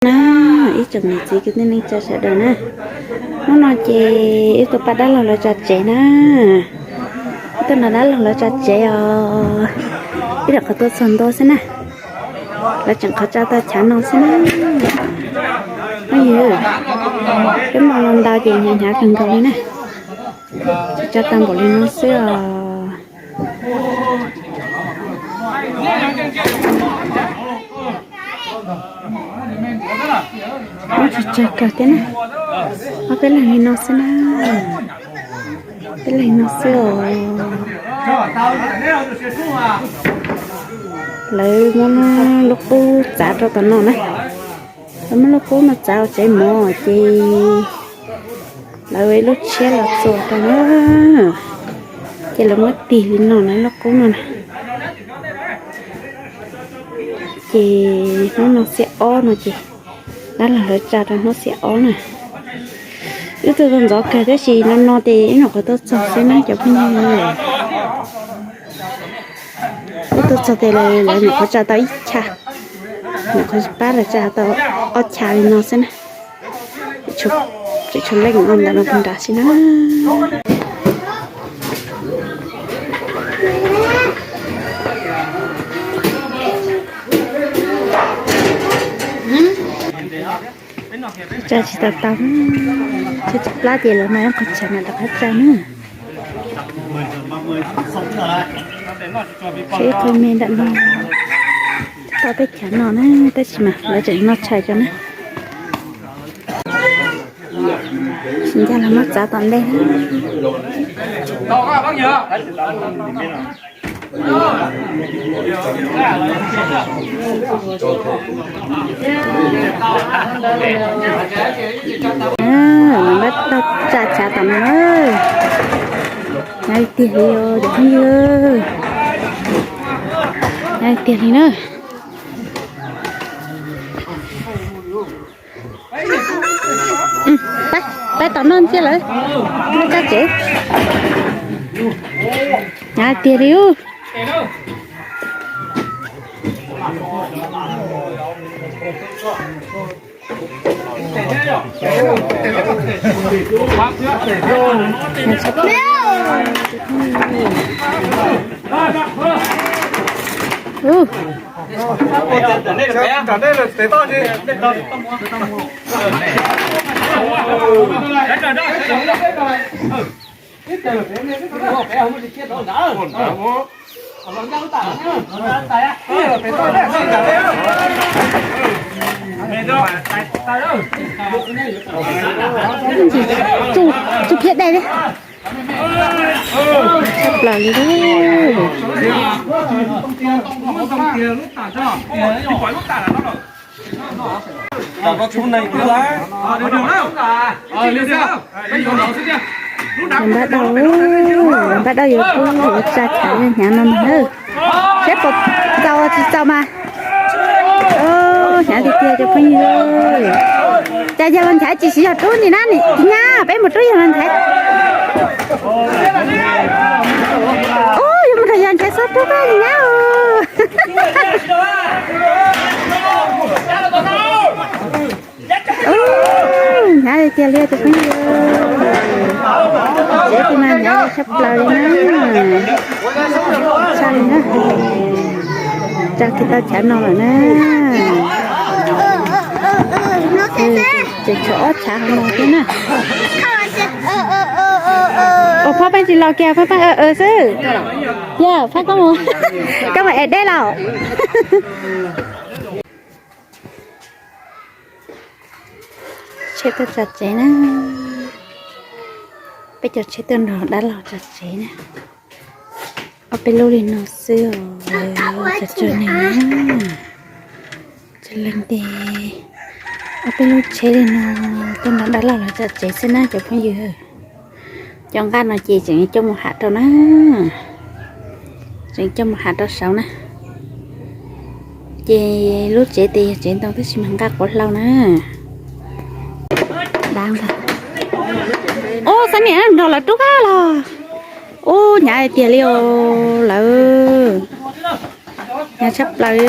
Na, ib tsoom niam txiv kwv tij neej tsa sawv daws na, hnub no ces wb tuaj pab dab laug lawv tso tsev na. Wb tuaj nrog dab laug lawv tso tsev os. Ib nyuag qhov tuaj txog ntua xwb na, lawv tseem qhov tso tau chav no xwb na. Phooj ywg, peb mus los ntau ces hnyav hnyav kawg nkaus li na. Tseem tso tau npaum li no xwb os. Ub, tsawg tsawg kawg thiab na. Ob peb leeg li no xwb na. Peb leeg no xwb os. Lawv muab lub qub txav rau tom no na. Lawv muab lub qub no txav ua tsev mov ces lawv ua ib lub tshiab los txuas rau na. Ces lawv muab tig li no na, lub qub no na. Ces hnub no xiab ob no ces dab laug lawv tso rau hnub xiab ob na. Wb tuaj tau ntxov kawg tab sis no no ces ib nyuag qhov tuaj txog xwb na cov phooj ywg. Wb tuaj txog ces lawv nyuam qhuav tso tau ib chav, nyuam qhuav pab lawv tso tau ob chav li no xwb na. Tseem tshuav leej ntawm no puag nrad xwb na. Tso tsis tau tau, tso tsis plab ces lawv mas ib qho chav na rov qab tso na. Tso ib qho me ntawm no, tau tej chav no na, tab sis mas lawv tseem noj tshais tso na. Tsis ncaj los muab txav tom ntej. Tsa chav tom no, hnyav tiag li os cov phooj ywg, hnyav tiag li na. Pab tom no ntsia lawm, tsa tsev, hnyav tiag li ub. Tsuj phiab dej li. Tshaj plaws li. Npaj dau, npaj dau yuav kub yuav tsa chav hnyav no mas na. Saib puas txaus tsis txaus mas. Hnyav tiag tiag cov phooj ywg. Cas yog los nchaiv tsis siv yog rub ni na, nim nyab peb mus rub yog los nchaiv. Ub, yuav mus rau yog nchaiv xob rub nim nyab. Hnyav tiag li cov phooj ywg. Tsev tus no hnyav tshaj plaws li na. Tshaj li na. Tso kiag tau chav no lawm na. Tseem tshuav ob chav hauv no thiab na. Ua Phab Paj tsis los kiag, Phab Paj xwb. Yog Phab koj mus, koj mus ev dej los. Tsheb tuaj tso tsev na. Peb cov tsheb tuaj nrog dab laug tso tsev na. Ob peb lub li no xwb os, tso tso neeg na. Tso leej ntej. Ob peb lub tsheb li no tuaj nrog dab laug lawv tso tsev xwb na cov phooj ywg. Cov nqaj no ces tseem coj mus hav rau na, tseem coj mus hav rau saud na. Ces lub tsev tes yog tsev ntoo tab sis mas nqaj quav hlau na. Ub, Xab Niam nrog lawv rub qab los. Ub, hnyav tiag li os lawv. Hnyav tshaj plaws li.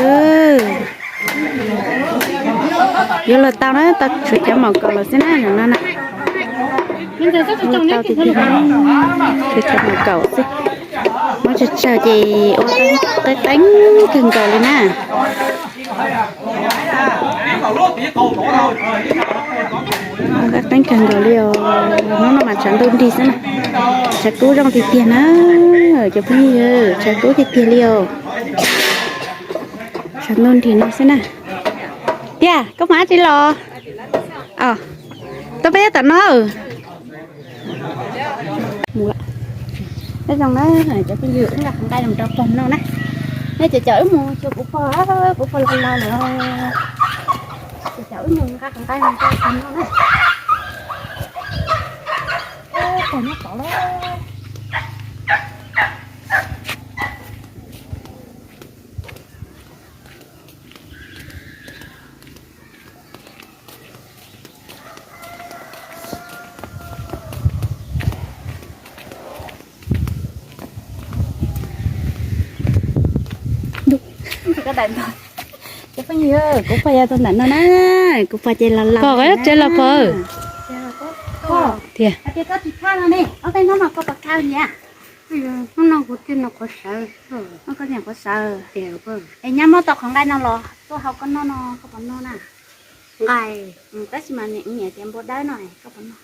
Yuav luag tau na, tau tshuav cov maum kaum lawm xwb na, no na. Yuav luag tau tiag tiag, tshuav cov maum kaum xwb. Muab tsawg tsawg ces ua qeeb qeeb kawg nkaus li na. Qeeb kawg nkaus li os. Hnub no mas tshav ntuj nrig xwb na. Tshav kub zoo tiag tiag na. Cov phooj ywg, tshav kub tiag tiag li os. Tshav ntuj nrig no xwb na. Tiag, koj mus dab tsi los? Tuaj peb tom no. Mus lawm. Nyob zoo na, cov phooj ywg, wb nqa qhov nqaij los rau pog noj na. Nej cov caum wb mus, tshuav kuv pog, kuv pog laus laus lawm. Cov caum wb mus nqa qhov nqaij los rau pog noj na. Pog nyob tod lawm. Cov phooj ywg, kuv pog yog tuaj ntawm no na, kuv pog ces los laus. Pog, koj tsev los pog. Tiag. Hnub no kuv thiaj noj qhuav sawv, noj qhuav sawv tiag. Es nyab muab tau qhov nqaij no los tuaj hau koj noj no, koj puas noj na? Nqaij, tab sis mas niam tias npua dawb no, koj puas noj?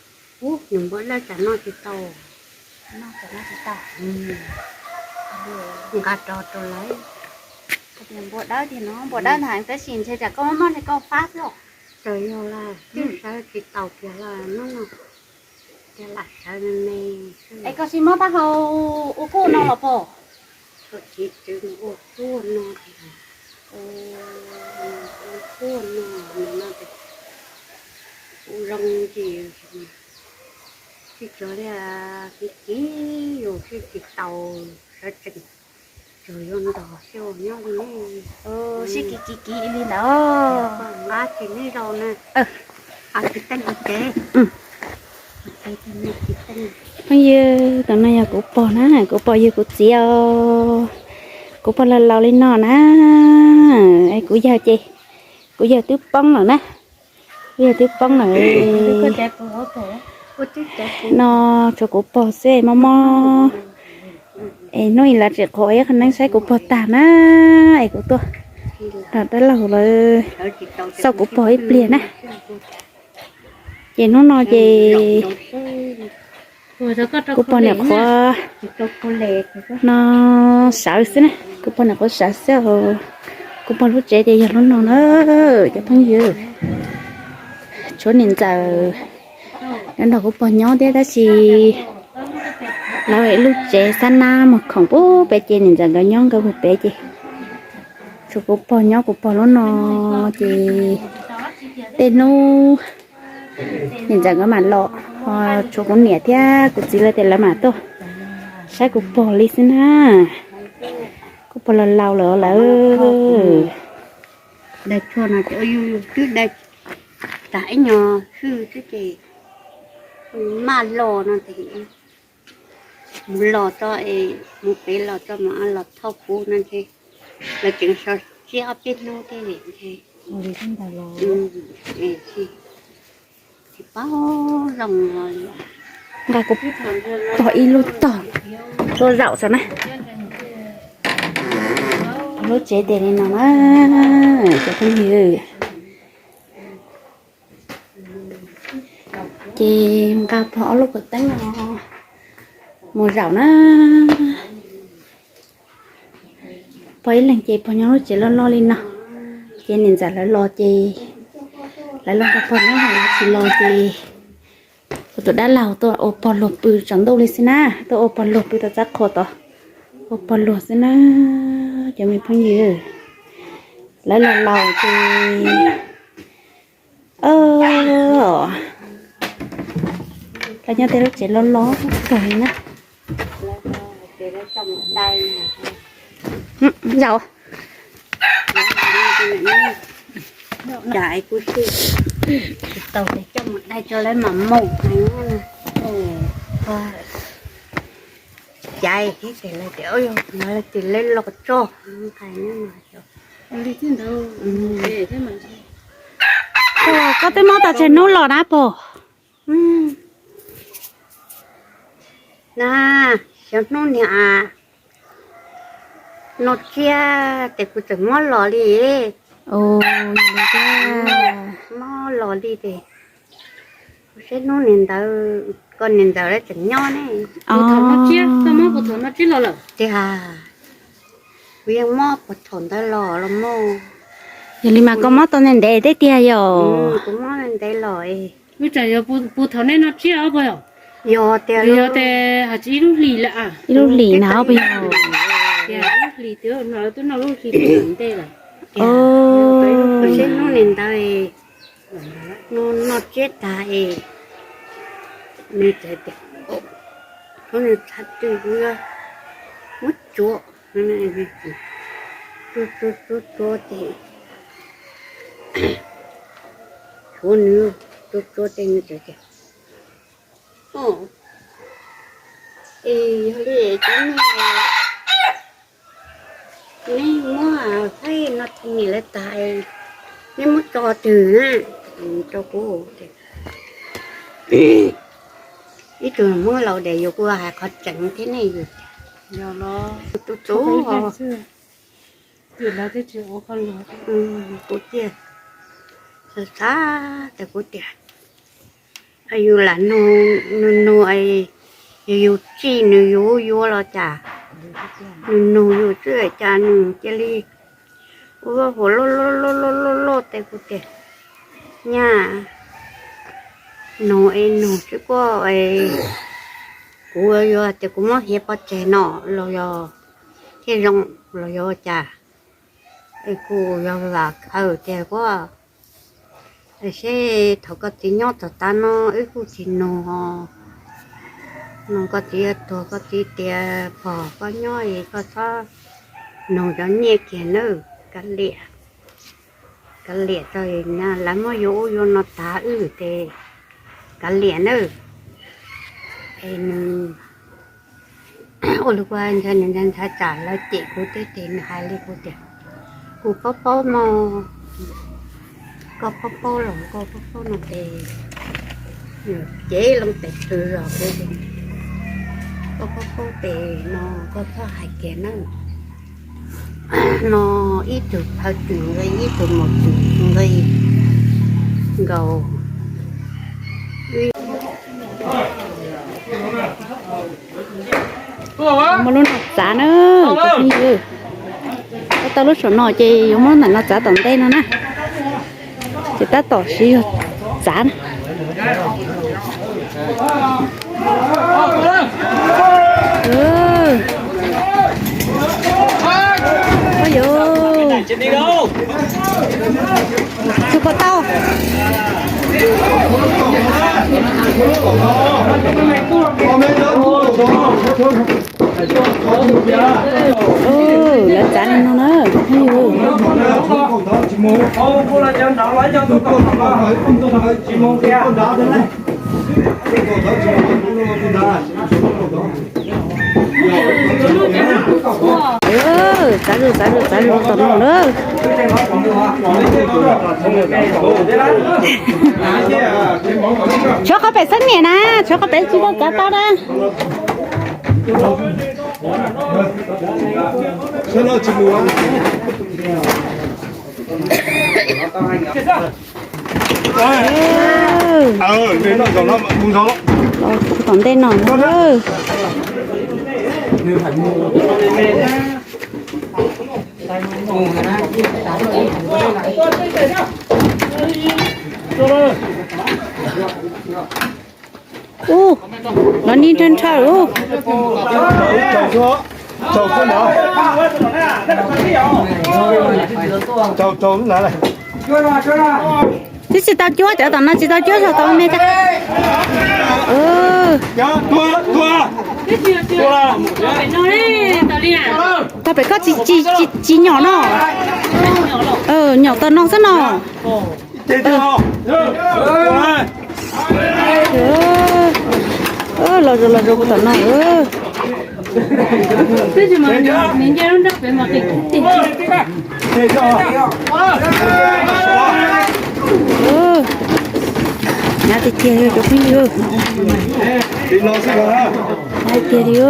Ub, nws npua dawb tsam noj tsis tau. Noj tsam noj tsis tau. Nqa rau rau lawv. Koj tias npua dawb tiag no, npua dawb ntag tab sis ntshe tsam koj muab noj ntshe koj fab xwb os. Txawm yog lawm, twb sawv tsis taus kiag lawm, hnub no tias lam sawv me me xwb. Es koj tsis muab taub hau ua kuj no los pog? Koj tsis txwv ua kuj no, ua kuj no, no ces kuj zoo ntsis. Tsis tsuas li kiv kiv yus sib tsis taus, sawv tsees tsuas yuav nrog xyuas nyob li ne. Sib kiv kiv kiv li ntawd. Nqa tsis neb zaus na. Tsis teej ua tsev. Phooj ywg, tus no yog kuv pog na, kuv pog yug kuv txiv os. Kuv pog laus laus li no na, es kuv yawg ces, kuv yawg twb poob lawm na. Kuv yawg twb poob lawm. No tshuav kuv pog xwb mob mob. Es hnub ib lawv tseem qhuav ib qho neeb saib kuv pog tag na, es kuv tuaj nrog dab laug lawv xauj kuv pog ib pliag na. Ces hnub no ces kuv pog niam qhuav no sawv xwb na, kuv pog niam qhuav sawv xwb os. Kuv pog lub tsev ces yog lub no na, cov phooj ywg. Tshuav niam ntxawm nrog kuv pog nyob thiab tab sis lawv lub tsev xab nab mus khoom pub pem ces niam ntxawm nkawd nyob nkawd puag pem ces tshuav kuv pog nyob kuv pog lub no ces tej hnub niam ntxawm nkawd mam los, ho tshuav kuv niam thiab kuv txiv lawv tias lawv mam tuaj saib kuv pog li xwb na. Kuv pog laus laus lawm lawv. Daig tshuaj no ces yus twb daig tag ib nyuag hwj xwb ces maj los no ces mus los txog es mus pem los txog mas los thauj kuv no ntshe lawv tseem so siab ob peb hnub thiaj li ntshe. Tsis paub zoo li. Nqa kuv pog ib lub tog tuaj zaum saum na. Lub tsev tias li no na, cov phooj ywg. Ces nqa pog ob lub kaus teeb no mus zaum na. Pog ib leeg ces pog nyob lub tsev loj loj li no, ces niam ntxawm lawv los ces lawv los nrog pog nyob, ho lawv tsis los ces kuv tus dab laug tuaj ua pog luag pw tsaus ntuj li xwb na, tuaj ua pog luag pw tau txab qhua tod, ua pog luag xwb na. Cov me phooj ywg, lawv los laus ces lawv nyob tej lub tsev loj loj kawg li na. Zaum. Cas kuv tsis tau tias coj mus dai tso lawv mam mus. Cas thiab ces lawv tias, lawv tias lawv los tso. Nqaij no mas, Koj twb mob tau tsawg hnub los na pog? Na, xyov hnub niag no tsiab tes kuv tseem mob los li. Mob los li ces kuv saib hnub niag ntawd, koj niag ntawd lawv tseem nyob ne. Tiag, kuv yeej mob puag thaum ntawd los los mog. Yog li mas koj mob tau ntev ntev thiab tiag yog? Kuv mob ntev los. Lub tsam yog puag thaum nej noj tsiab os puas yog? Yog tias, yog tias hais tsis ib lub hlis lawm. Ib lub hlis na os puas yog? Ib lub hlis twb no twb noj lub hlis ntej lawm. Kuv saib hnub niag ntawd noj tsiab tag es nws txawm tias, hnub nws txhav twg kuv yuav muab tsuav, tsuav tsuav tsuav ces tshuav nws, tsuav tsuav ces nws txawm tias, es yog li cov niag neb muab thaij no thaj niam lawv tas, neb muab tso twg na? Rau kuv, ib tug muab laus des yus kuj hais qhov tseeb thiab ne yus. Tus tus kuv tiag, xav xav tas kuv tias, yus lam nug nug, yus yus txij nws yus yuav los cas, nws nug yus xwb cas nws cia li ua huam loj loj loj loj loj loj tes kuv tias, nyaj, nug es nug xwb kuj, kuv yuav tias kuv muab hiav pov tseg no los yog thiaj zoo los yog ua cas, es kuv yog vam khawm tias kuj seb thaum koj txiv nyob txog tav no wb kuj tsis nug, nug koj txiv tuag koj txiv tias pog koj nyob es koj txhob nug cov nyiaj kiag nawb, kav liam, kav liam tso, lawv muab yuav ub yuav no tav wb ces kav liam nawb. Es nws ua li kuv ntshai, nws ntshai ntshai tsam lawv cem kuv thiab ces nws hais li kuv tias, kuv paub paub no, koj paub paub los koj paub paub no ces nws cev loo tes tw los kuv, koj paub paub ces no koj txhob hais kiag nawb. No ib tug phaw twm nqi, ib tug maum twm nqi nkaus. Muaj lub no txav na, cov phooj ywg. Tau lub saum no ces yuav muab ntawm no txav tom ntej no na. Ces tab tom siv zog txav na. Tsuas puas tau. Lawv txav li no na. Txav zuj txav zuj txav zuj tom no na. Tshuav qhov pem xeeb niam na, tshuav qhov pem tsis tau txav tau na. Tom ntej no na. Ub, los ni nrhawv nrhawv ub. Twb tsis tau cuab, cov tom no tsis tau cuab zog tau me tas. Tau pem koj tsis nyom no. Nyom tom no xwb no. Los zoo los zoo tom no. Hnyav tiag tiag li cov phooj ywg. Hnyav tiag li.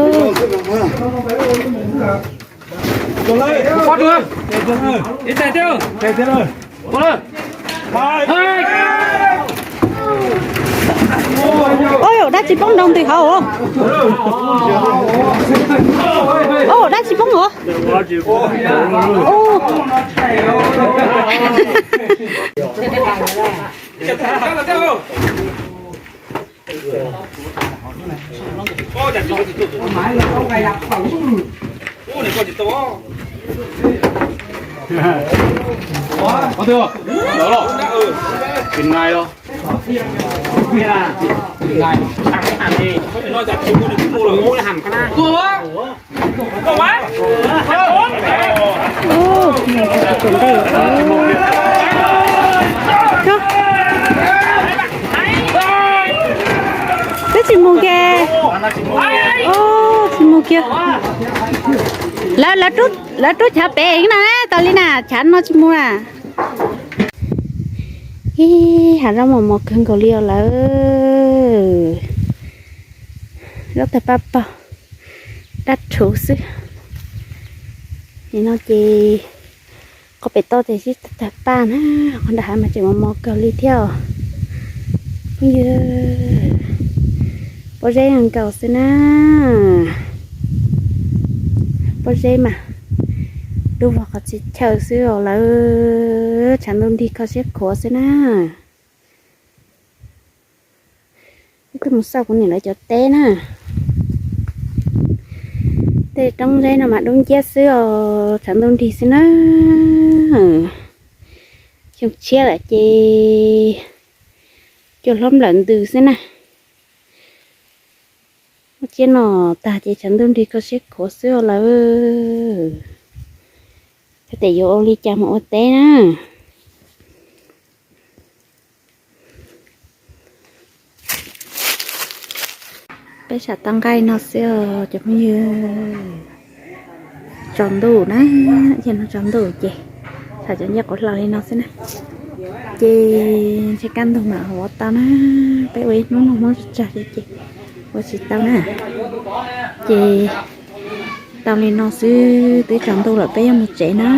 Ua, dab tsi poob nroo ntws hauv. Ua, dab tsi poob hauv. Twb tsis mus kiag. Tsis mus kiag. Lawv, lawv rub chaw pem na, tas li na, chaw no tsis mus na. Ib hav zoov mos mos kawg nkaus li os lawv. Zaub tawg paj paug, dab rhuv xwb. Nim no ces qhov pem toj ces sib tawg paj na, qhov nram hav mas tseem mos mos kawg li thiab os. Phooj ywg, pob zeb nkaus xwb na. Pob zeb mas dub vog qhov txhia chaw xwb os lawv, tshav ntuj nrig kho siab khuav xwb na. Ib tug mus xauj kuv niam lawv cov teb na. Tej roob zeb no mas dub nciab xwb os, tshav ntuj nrig xwb na. Xyoo tshiab lawm ces cua hlob nplawm ntws xwb na. Muaj tsiab no tag ces tshav ntuj nrig kho siab khuav xwb os lawv. Txhob tias yuav ua li cas mus ua teb na. Peb sam tau nqaij no xwb os cov phooj ywg. Tsaus ntuj na, ib chim no tsaus ntuj ces tham cov ncej qhuav hlau li no xwb na. Ces ntshe kaj ntug mam ua tau na, peb ua ib hnub noj Hmoob tsawg tsawg li ces ua tsis tau na. Ces tau li no xwb, twb tsaus ntuj lawm peb yuav mus tsev na.